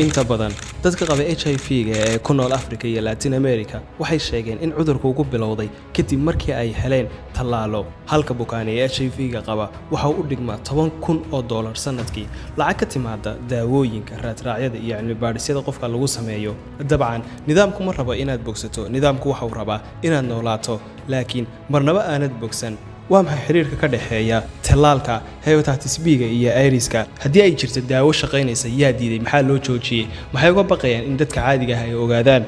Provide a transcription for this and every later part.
Inta badan dadka qaba HIV-ga ee ku nool Afrika iyo Latin America waxay sheegeen in cudurku ugu bilowday kadib markii ay heleen tallaalo. Halka bukaan ee HIV-ga qaba waxa uu u dhigmaa $10,000 sanadkii, lacag ka timaada daawooyinka, raadraacyada iyo cilmi baadhisyada qofka lagu sameeyo. Dabcan nidaamku ma rabo inaad bogsato, nidaamku waxa uu rabaa inaad noolaato, laakiin marnaba aanad bogsan. Waa maxay xiriirka ka dhexeeya tallaalka hepatitis B-ga iyo AIDS-ka? Haddii ay jirto daawo shaqaynaysa, yaa diiday? Maxaa loo joojiyey? Maxay uga baqayaan in dadka caadiga ah ay ogaadaan?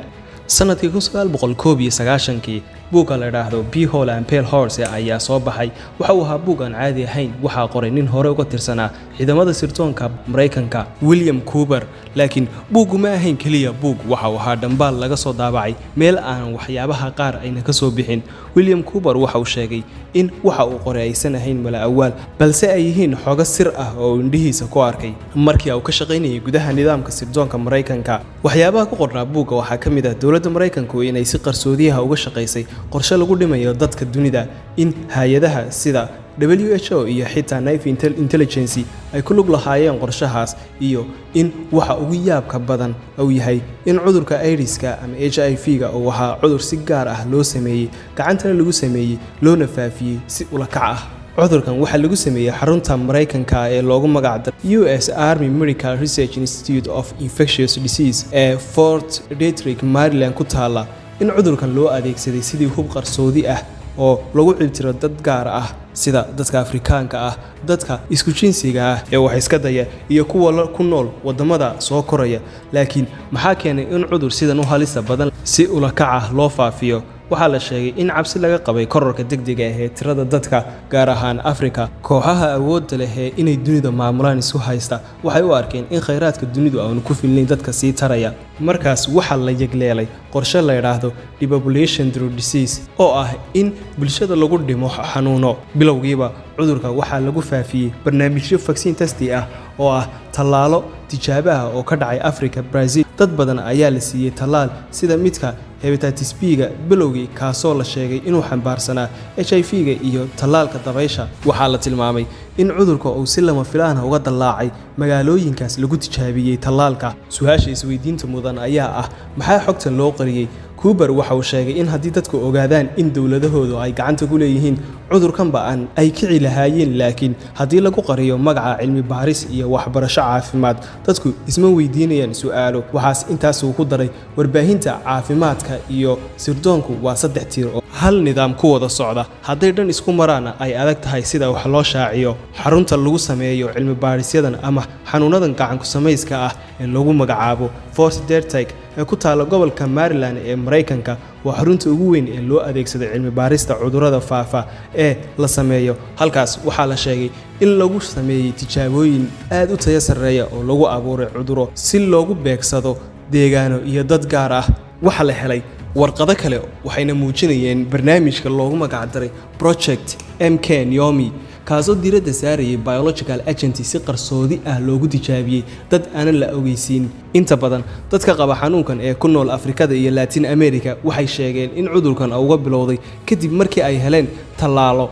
Sanadkii 1991-kii, buugga la idhaahdo Behold a Pale Horse ayaa soo baxay. Waxa uu ahaa buug aan caadi ahayn. Waxaa qoray nin hore uga tirsanaa ciidamada sirdoonka Maraykanka, William Cooper. Laakiin buuggu ma ahayn keliya buug, waxa uu ahaa dhambaal laga soo daabacay meel aan waxyaabaha qaar ayna ka soo bixin. William Cooper waxa uu sheegay in waxa uu qoray aysan ahayn mala awaal, balse ay yihiin xogo sir ah oo uu indhihiisa ku arkay markii uu ka shaqaynayay gudaha nidaamka sirdoonka Maraykanka. Waxyaabaha ku qornaa buugga waxaa ka mid ah dowladda Maraykanku inay si qarsoodiyaha uga shaqaysay qorshe lagu dhimayo dadka dunida, in hay-adaha sida WHO iyo xitaa Navy Intelligence ay ku lug lahaayeen qorshahaas, iyo in waxa ugu yaabka badan uu yahay in cudurka AIDS-ka ama HIV-ga uu ahaa cudur si gaar ah loo sameeyey, gacantana lagu sameeyey, loona faafiyey si ula kac ah. Cudurkan waxaa lagu sameeyey xarunta Maraykanka ee loogu magac daray US Army Medical Research Institute of Infectious Disease ee Fort Detrick, Maryland ku taalla, in cudurkan loo adeegsaday sidii hub qarsoodi ah oo lagu ciribtiro dad gaar ah, sida dadka Afrikaanka ah, dadka isku jinsiga ah ee wax iska daya iyo kuwa ku nool waddamada soo koraya. Laakiin maxaa keenay in cudur sidan u halista badan si ula kac ah loo faafiyo? Waxaa la sheegay in cabsi laga qabay kororka degdega ah ee tirada dadka, gaar ahaan Afrika. Kooxaha awoodda leh ee inay dunida maamulaan isu haysta waxay u arkeen in khayraadka dunidu aanu ku filnayn dadka sii taraya. Markaas waxaa la yagleelay qorshe la yidhaahdo depopulation through disease, oo ah in bulshada lagu dhimo xanuuno. Bilowgiiba cudurka waxaa lagu faafiyey barnaamijyo vaccine test ah, oo ah tallaalo tijaabaha oo ka dhacay Africa, Brazil. Dad badan ayaa la siiyey tallaal sida midka hepatitis B-ga bilowgii, kaasoo la sheegay inuu xambaarsanaa HIV-ga, iyo tallaalka dabaysha. Waxaa la tilmaamay in cudurka uu si lama filaan ah uga dallaacay magaalooyinkaas lagu tijaabiyey tallaalka. Su-aasha isweydiinta mudan ayaa ah, maxaa xogtan loo qariyey? Cooper waxa uu sheegay in haddii dadku ogaadaan in dowladahoodu ay gacanta ku leeyihiin cudurkan ba'an, ay kici lahaayeen, laakiin haddii lagu qariyo magaca cilmi baaris iyo waxbarasho caafimaad, dadku isma weydiinayaan su'aalo. Waxaas intaasuu ku daray, warbaahinta caafimaadka iyo sirdoonku waa saddex tiir oo hal nidaam ku wada socda, hadday dhan isku maraana ay adag tahay sida wax loo shaaciyo. Xarunta lagu sameeyo cilmi baadhisyadan ama xanuunadan gacanku samayska ah ee lagu magacaabo Fort Detrick ee ku taalla gobolka Maryland ee Maraykanka waa xarunta ugu weyn ee loo adeegsado cilmi baarista cudurrada faafa ee la sameeyo. Halkaas waxaa la sheegay in lagu sameeyey tijaabooyin aad u tayo sarreeya oo lagu abuuray cudurro si loogu beegsado deegaano iyo dad gaar ah. Waxaa la helay warqado kale, waxayna muujinayeen barnaamijka loogu magacdaray Project MK Naomi, kaasoo diiradda saarayay biological agent si qarsoodi ah loogu tijaabiyey dad aanan la ogeysiin. Inta badan dadka qaba xanuunkan ee ku nool Afrikada iyo Latin America waxay sheegeen in cudurkan uga bilowday kadib markii ay heleen tallaalo.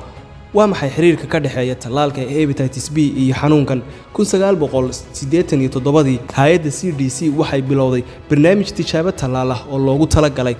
Waa maxay xiriirka ka dhexeeya tallaalka hepatitis B iyo xanuunkan? 1987-dii, hay-adda CDC waxay bilowday barnaamij tijaabo tallaal ah oo loogu talagalay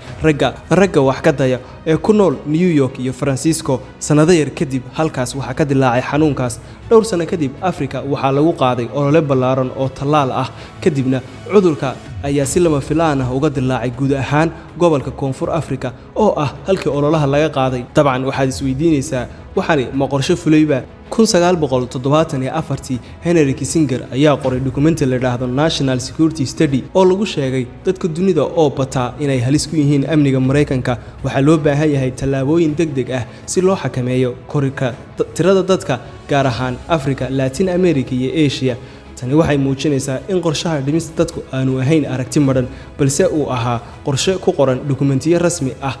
ragga wax ka daya ee ku nool New York iyo Francisco. Sannado yar kadib, halkaas waxaa ka dilaacay xanuunkaas. Dhowr sano kadib, Afrika waxaa lagu qaaday olole ballaaran oo tallaal ah. Kadibna cudurka ayaa si lama filaan ah uga dilaacay guud ahaan gobolka Koonfur Afrika, oo ah halkii ololaha laga qaaday. Dabcan waxaad isweydiinaysaa, waxani ma qorshe fulayba? 1974-tii, Henry Kissinger ayaa qoray dukumenti la yidhaahdo National Security Study, oo lagu sheegay dadka dunida oo bataa inay halis ku yihiin amniga Maraykanka. Waxaa loo baahan yahay tallaabooyin deg deg ah si loo xakameeyo kororka tirada dadka, gaar ahaan Africa, Latin America iyo Asia. Tani waxay muujinaysaa in qorshaha dhimista dadku aanu ahayn aragti madhan, balse uu ahaa qorshe ku qoran dukumentiyo rasmi ah.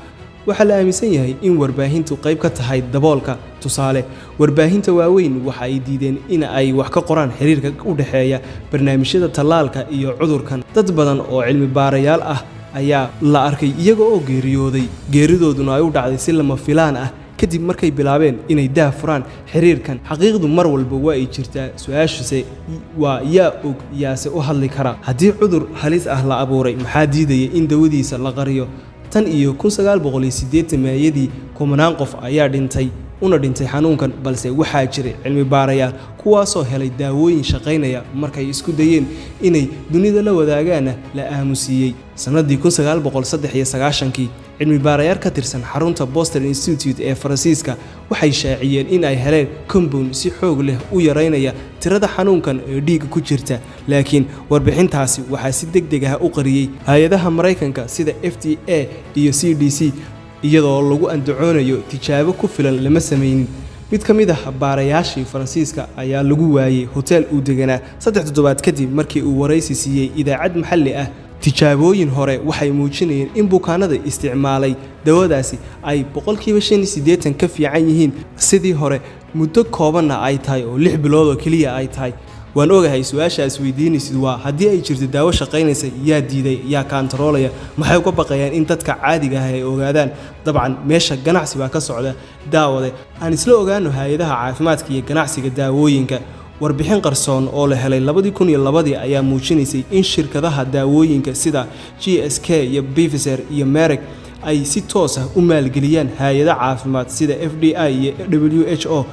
Waxaa la aaminsan yahay in warbaahintu qayb ka tahay daboolka. Tusaale, warbaahinta waaweyn waxa ay diideen in ay wax ka qoraan xiriirka u dhexeeya barnaamijyada tallaalka iyo cudurkan. Dad badan oo cilmi baarayaal ah ayaa la arkay iyaga oo geeriyooday, geeridooduna ay u dhacday si lama filaan ah. Kadib markay bilaabeen inay daah furaan xiriirkan, xaqiiqdu mar walba waa ay jirtaa. Su-aashuse waa: yaa og, yaase u hadli kara? Haddii cudur halis ah la abuuray, maxaa diidaya in dawadiisa la qariyo? Tan iyo 1980-meeyadii, kumanaan qof ayaa dhintay una dhintay xanuunkan, balse waxaa jiray cilmi baarayaal kuwaasoo helay daawooyin shaqaynaya. Markay isku dayeen inay dunida la wadaagaana, la aamusiiyey. Sannadii 1993-kii, cilmi baarayaal ka tirsan xarunta Pasteur Institute ee Faransiiska waxay shaaciyeen in ay heleen compound si xoog leh u yareynaya tirada xanuunkan ee dhiigga ku jirta, laakiin warbixintaasi waxaa si deg deg ah u qariyey hay-adaha Maraykanka sida FDA iyo CDC, iyadoo lagu andacoonayo tijaabo ku filan lama samaynin. Mid ka mid ah baarayaashii Faransiiska ayaa lagu waayey hotel uu deganaa 3 toddobaad kadib markii uu waraysi siiyey idaacad maxalli ah. Tijaabooyin hore waxay muujinayeen in bukaanada isticmaalay dawadaasi ay 85% ka fiican yihiin sidii hore, muddo koobanna ay tahay oo 6 bilood oo keliya ay tahay. Waan ogahay su-aasha is weydiinaysid waa: haddii ay jirto daawo shaqaynaysa, yaa diiday? Yaa kaantaroolaya? Maxay uga baqayaan in dadka caadiga ah ay ogaadaan? Dabcan meesha ganacsi baa ka socda. Daawade, aan isla ogaano hay-adaha caafimaadka iyo ganacsiga daawooyinka. Warbixin qarsoon oo la helay 2002-dii ayaa muujinaysay in shirkadaha daawooyinka sida GSK iyo Pfizer iyo Merck ay si toos ah u maalgeliyaan hay-ado caafimaad sida FDA iyo WHO.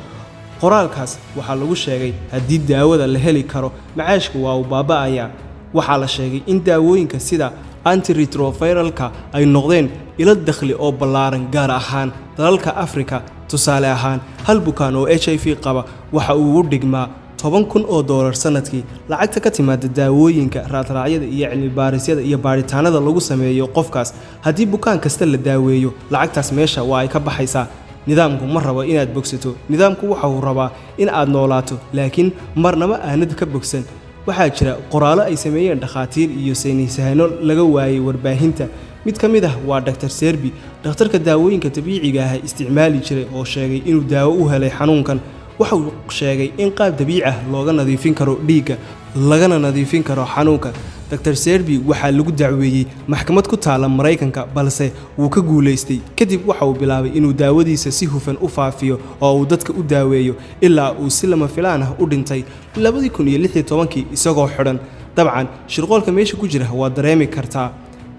Qoraalkaas waxaa lagu sheegay haddii daawada la heli karo, macaashka waa uu baaba'ayaa. Waxaa la sheegay in daawooyinka sida antiretroviralka ay noqdeen ilo dakhli oo ballaaran, gaar ahaan dalalka Afrika. Tusaale ahaan, hal bukaan oo HIV qaba waxa uu u dhigmaa $10,000 sanadkii. Lacagta ka timaada daawooyinka, raadraacyada iyo cilmi baarisyada iyo baadhitaanada lagu sameeyo qofkaas, haddii bukaan kasta la daaweeyo, lacagtaas meesha waa ay ka baxaysaa. Nidaamku ma rabo inaad bogsato. Nidaamku waxa uu rabaa in aad noolaato, laakiin marnaba aanad ka bogsan. Waxaa jira qoraallo ay sameeyeen dhakhaatiir iyo saynisahano laga waayey warbaahinta. Mid ka mid ah waa Dr Serbi, dhakhtarka daawooyinka dabiiciga ah isticmaali jiray, oo sheegay inuu daawo u helay xanuunkan. Waxa uu sheegay in qaab dabiici ah looga nadiifin karo dhiigga, lagana nadiifin karo xanuunka. Dr Serbi waxaa lagu dacweeyey maxkamad ku taala Maraykanka, balse wuu ka guulaystay. Kadib waxa uu bilaabay inuu daawadiisa si hufan u faafiyo oo uu dadka u daaweeyo, ilaa uu si lama filaan ah u dhintay 2016-kii isagoo xidhan. Dabcan shirqoolka meesha ku jira waa dareemi kartaa.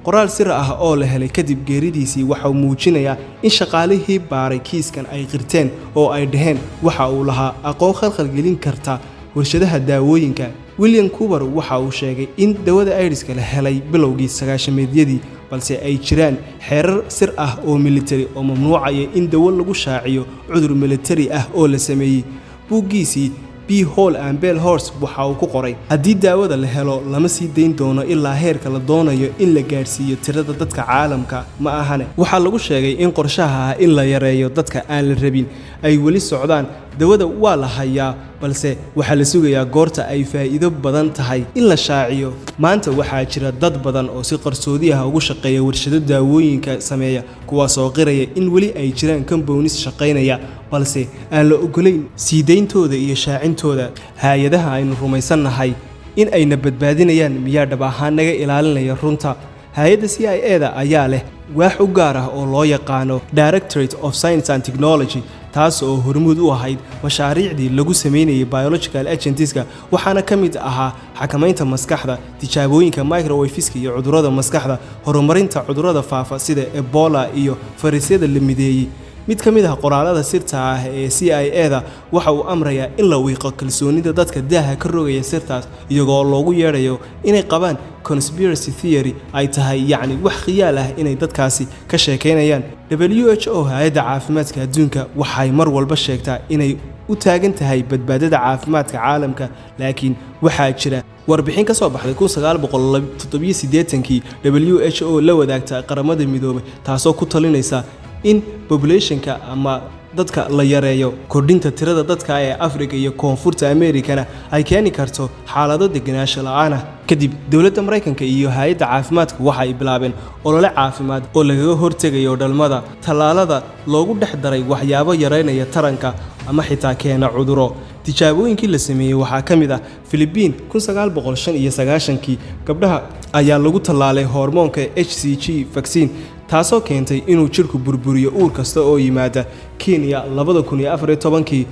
Qoraal sir ah oo la helay kadib geeridiisii waxa uu muujinayaa in shaqaalihii baaray kiiskan ay qirteen oo ay dhaheen waxa uu lahaa aqoon khalkhalgelin karta warshadaha daawooyinka. William Cooper waxa uu sheegay in dawada aidiska la helay bilowgii 90-meedyadii, balse ay jiraan xeerar sir ah oo militari oo mamnuucaya in dawo lagu shaaciyo cudur militari ah oo la sameeyey. Buuggiisii Be Whole and Pale Horse waxa uu ku qoray: haddii daawada la helo, lama sii dayn doono ilaa heerka la doonayo in la gaadhsiiyo tirada dadka caalamka ma ahane. Waxaa lagu sheegay in qorshaha ah in la yareeyo dadka aan la rabin ay weli socdaan. Dawada waa la hayaa, balse waxaa la sugayaa goorta ay faa'iido badan tahay in la shaaciyo. Maanta waxaa jira dad badan oo si qarsoodi ah ugu shaqeeya warshado daawooyinka sameeya, kuwaasoo qiraya in weli ay jiraan compounds shaqaynaya, balse aan la ogolayn sii dayntooda iyo shaacintooda. Hay-adaha aynu rumaysannahay in ayna badbaadinayaan miyaa dhab ahaan naga ilaalinaya runta? Hay-adda CIA da ayaa leh waax u gaar ah oo loo yaqaano Directorate of Science and Technology, taas oo hormuud u ahayd mashaariicdii lagu sameynayay biological agentska. Waxaana ka mid ahaa xakamaynta maskaxda, tijaabooyinka microwaveska iyo cudurrada maskaxda, horumarinta cudurrada faafa sida Ebola iyo fayrasyada la mideeyey. Mid ka mid ah qoraalada sirta ah ee CIA da waxa uu amrayaa in la wiiqo kalsoonida dadka daaha ka rogaya sirtaas, iyagoo loogu yeedhayo inay qabaan conspiracy theory, ay tahay yacni wax khiyaal ah inay dadkaasi ka sheekaynayaan. WHO, hay-adda caafimaadka adduunka, waxay mar walba sheegtaa inay u taagan tahay badbaadada caafimaadka caalamka, laakiin waxaa jira warbixin ka soo baxday 1987-kii WHO la wadaagta Qaramada Midoobay, taasoo ku talinaysa in populationka ama dadka la yareeyo. Kordhinta tirada dadka ee Afrika iyo Koonfurta Amerikana ay keeni karto xaalado deganaansho la-aan ah. Kadib dowladda Maraykanka iyo hay-adda caafimaadka waxa ay bilaabeen olole caafimaad oo lagaga hortegayo dhalmada, tallaalada loogu dhex daray waxyaabo yareynaya taranka ama xitaa keena cuduro. Tijaabooyinkii la sameeyey waxaa ka mid ah Filibiin 1995-kii, gabdhaha ayaa lagu tallaalay hormoonka HCG vaccine. taasoo keentay inuu jidhku burburiyo uur kasta oo yimaada. Kenya 2014-kii,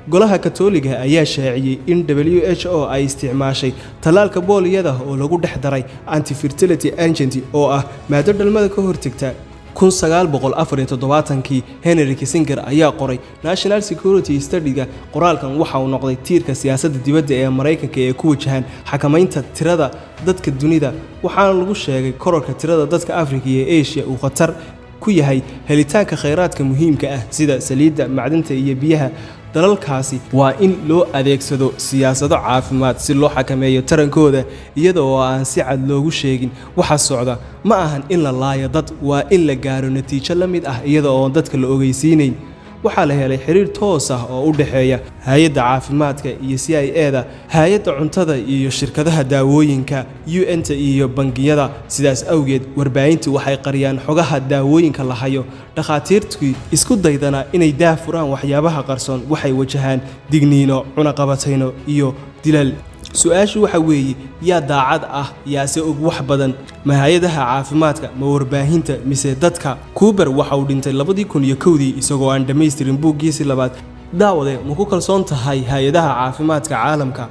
Golaha Katoliga ayaa shaaciyey in WHO ay isticmaashay tallaalka booliyada oo lagu dhex daray antifertility agent, oo ah maado dhalmada ka hortagta. 1974-kii, Henry Kissinger ayaa qoray National Security Study-ga. Qoraalkan waxa uu noqday tiirka siyaasadda dibadda ee Maraykanka ee ku wajahan xakamaynta tirada dadka dunida, waxaana lagu sheegay kororka tirada dadka Afrika iyo Asia uu khatar ku yahay helitaanka kheyraadka muhiimka ah sida saliidda, macdanta iyo biyaha dalalkaasi. Waa in loo adeegsado siyaasado caafimaad si loo xakameeyo tarankooda, iyada oo aan si cad loogu sheegin waxa socda. Ma ahan in la laayo dad, waa in la gaaro natiijo la mid ah iyada oo dadka la ogeysiinayn. Waxaa la helay xiriir toos ah oo u dhexeeya hay-adda caafimaadka iyo CIA-da, hay-adda cuntada iyo shirkadaha daawooyinka, UN-ta iyo bangiyada. Sidaas awgeed, warbaahintu waxay qariyaan xogaha daawooyinka la hayo. Dhakhaatiirtii isku daydana inay daah furaan waxyaabaha qarsoon waxay wajahaan digniino, cunaqabatayno iyo dilal. Su-aashu waxa weeye: yaa daacad ah, yaase og wax badan? Ma hay-adaha caafimaadka, ma warbaahinta, mise dadka? Cooper waxa uu dhintay 2001-dii isagoo aan dhammaystirin buuggiisii labaad. Daawade, ma ku kalsoon tahay hay-adaha caafimaadka caalamka?